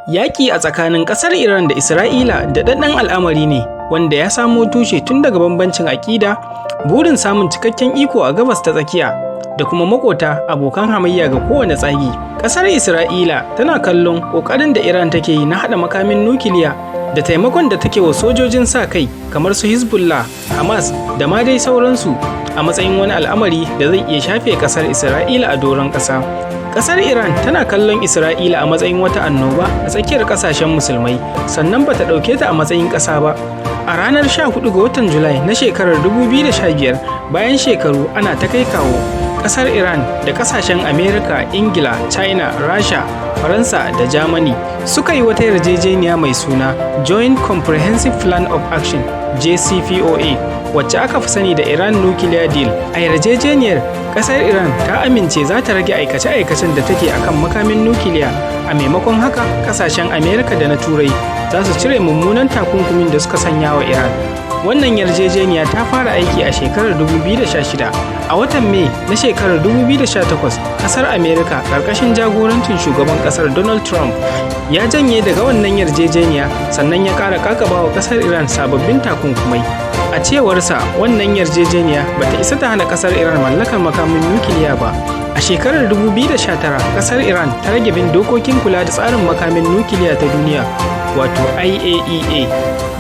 Yaƙi a tsakanin ƙasar Iran da Isra'ila daɗaɗɗen al'amari ne wanda ya samo tushe tun daga bambancin aƙida, burin samun cikakken iko a Gabas ta Tsakiya, da kuma maƙota abokan hamayya ga kowane tsagi. Ƙasar Isra'ila tana kallon ƙoƙarin da Iran take yi na haɗa makamin nukiliya da taimakon da take wa sojojin sa kai kamar su Hezbollah, Hamas da ma dai sauransu a matsayin wani al'amari da zai iya shafe ƙasar Isra'ila a doron ƙasa. Ƙasar Iran tana kallon Isra'ila a matsayin wata annoba a tsakiyar ƙasashen musulmai, sannan bata ɗauke ta a matsayin ƙasa ba. A ranar 14 ga watan Julai na shekarar 2015, bayan shekaru ana ta kai kawo, ƙasar Iran da ƙasashen Amerika, Ingila, China, Rasha, Faransa da Germany suka yi wata yarjejeniya mai suna Joint Comprehensive Plan of Action, JCPOA, wacce aka fi sani da Iran Nuclear Deal. A yarjejeniyar, ƙasar Iran ta amince za ta rage aikace-aikacen da take akan makamin nukiliya. A maimakon haka, ƙasashen Amerika da na Turai za su cire mummunan takunkumin da suka sanya wa Iran. Wannan yarjejeniya ta fara aiki a shekarar 2016. A watan Mai na shekarar 2018, ƙasar Amerika ƙarƙashin jagorancin shugaban ƙasar Donald Trump ya janye daga wannan yarjejeniya, sannan ya ƙara ƙaƙabawa ƙasar Iran sababbin takunkumai. A cewarsa, wannan yarjejeniya bata isa ta hana ƙasar Iran mallakar makamin nukiliya ba. A shekarar 2019, ƙasar Iran ta rage bin dokokin kula da tsarin makamin nukiliya ta duniya, wato IAEA.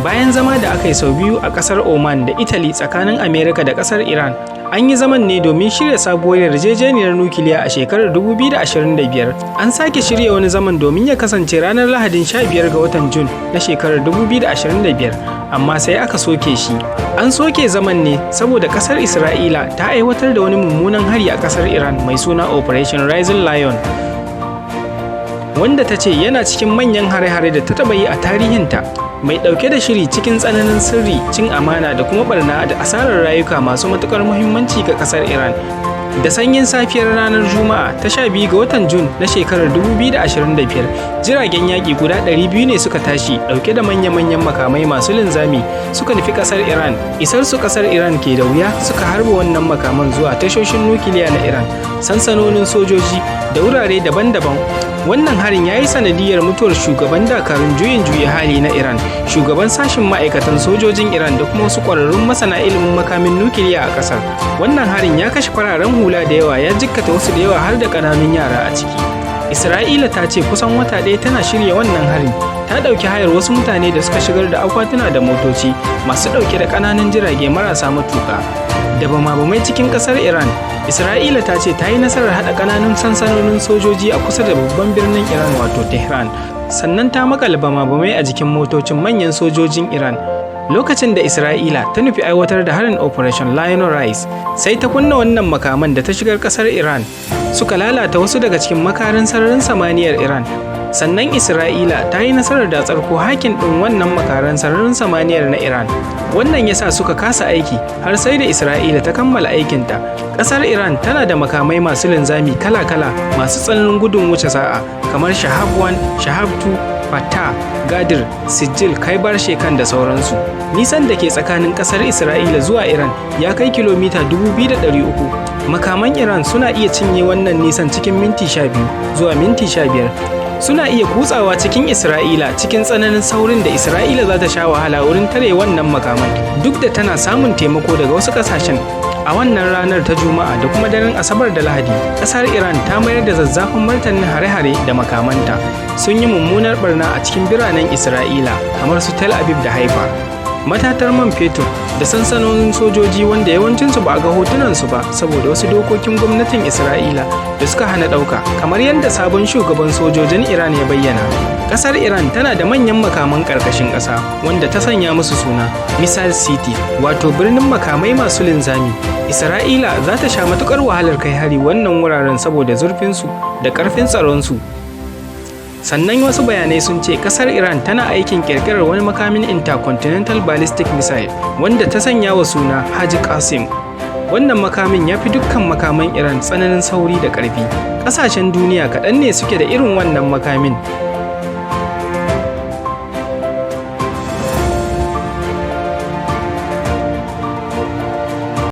Bayan zama da aka yi sau biyu a ƙasar Oman da Italy tsakanin Amerika da ƙasar Iran, an yi zaman ne domin shirya sabuwar yarjejeniyar nukiliya a shekarar 2025. An sake shirya wani zaman domin ya kasance ranar Lahadin 15 ga watan Jun na shekarar 2025, amma sai aka soke shi. An soke zaman ne saboda ƙasar Isra'ila ta aiwatar da wani mummunan hari a ƙasar Iran mai suna Operation Rising Lion, wanda ta ce yana cikin manyan hare-hare da ta taɓa yi a tarihinta, mai ɗauke da shiri cikin tsananin sirri, cin amana da kuma barna da asarar rayuka masu matuƙar muhimmanci ga ƙasar Iran. Da sanyin safiyar ranar Juma'a ta 12 ga watan Jun na shekarar 2025, jiragen yaƙi guda 200 ne suka tashi ɗauke da manya-manyan makamai masu linzami suka nufi ƙasar Iran. Isar su ƙasar Iran ke da wuya, suka harba wannan makaman zuwa tashoshin nukiliya na Iran, sansanonin sojoji da wurare daban-daban. Wannan harin ya yi sanadiyar mutuwar shugaban dakarun juyin juya hali na Iran, shugaban sashen ma'aikatan sojojin Iran da kuma wasu ƙwararrun masana ilimin makamin nukiliya a ƙasar. Wannan harin ya kashe fararen hula da yawa, ya jikkata wasu da yawa, har da ƙananun yara a ciki. Isra'ila ta ce kusan wata ɗaya tana shirya wannan harin. Ta ɗauki hayar wasu mutane da suka shigar da akwatuna da motoci masu ɗauke da ƙananan jirage marasa matuƙa da bama-bamai cikin ƙasar Iran. Isra'ila ta ce ta yi nasarar haɗa ƙananun sansanonin sojoji a kusa da babban birnin Iran, wato Tehran. Sannan ta makale bama-bamai a jikin motocin manyan sojojin Iran. Lokacin da Isra'ila ta nufi aiwatar da harin Operation Lion Rise, sai ta kunna wannan makaman da ta shigar ƙasar Iran, suka lalata wasu daga cikin makarin sararin samaniyar Iran. Sannan Isra'ila ta yi nasarar datsar ko hacking ɗin wannan makaran sararin samaniyar na Iran. Wannan ya sa suka kasa aiki har sai da Isra'ila ta kammala aikinta. Ƙasar Iran tana da makamai masu linzami kala-kala masu tsananin gudun wuce sa'a kamar Shahab 1, Shahab 2, Fatah, Gadir, Sijil, Kaibar Shekan da sauransu. Nisan da ke tsakanin ƙasar Isra'ila zuwa Iran ya kai kilomita 2,300. Makaman Iran suna iya cinye wannan nisan cikin minti 12 zuwa minti 15. Suna iya kutsawa cikin Isra'ila cikin tsananin saurin da Isra'ila za ta sha wahala wurin tare wannan makaman, duk da tana samun taimako daga wasu ƙasashen. A wannan ranar ta Juma'a da kuma daren Asabar da Lahadi, ƙasar Iran ta mayar da zazzafan martanin hare-hare da makamanta. Sun yi mummunar barna a cikin biranen Isra'ila kamar su Tel Aviv da Haifa, matatar man fetur da sansanonin sojoji, wanda yawancinsu ba a ga hotunansu ba saboda wasu dokokin gwamnatin Isra'ila da suka hana ɗauka, kamar yadda sabon shugaban sojojin Iran ya bayyana. Ƙasar Iran tana da manyan makaman ƙarƙashin ƙasa wanda ta sanya musu suna Missile City, wato birnin makamai masu linzami. Isra'ila za ta sha matuƙar wahalar kai hari wannan wuraren saboda zurfinsu da ƙarfin tsaronsu. Sannan wasu bayanai sun ce kasar Iran tana aikin kirkirar wani makamin intercontinental ballistic missile wanda ta sanya wa suna Haji Qasim. Wannan makamin ya fi dukkan makaman Iran tsananin sauri da ƙarfi. Ƙasashen duniya kaɗan ne suke da irin wannan makamin.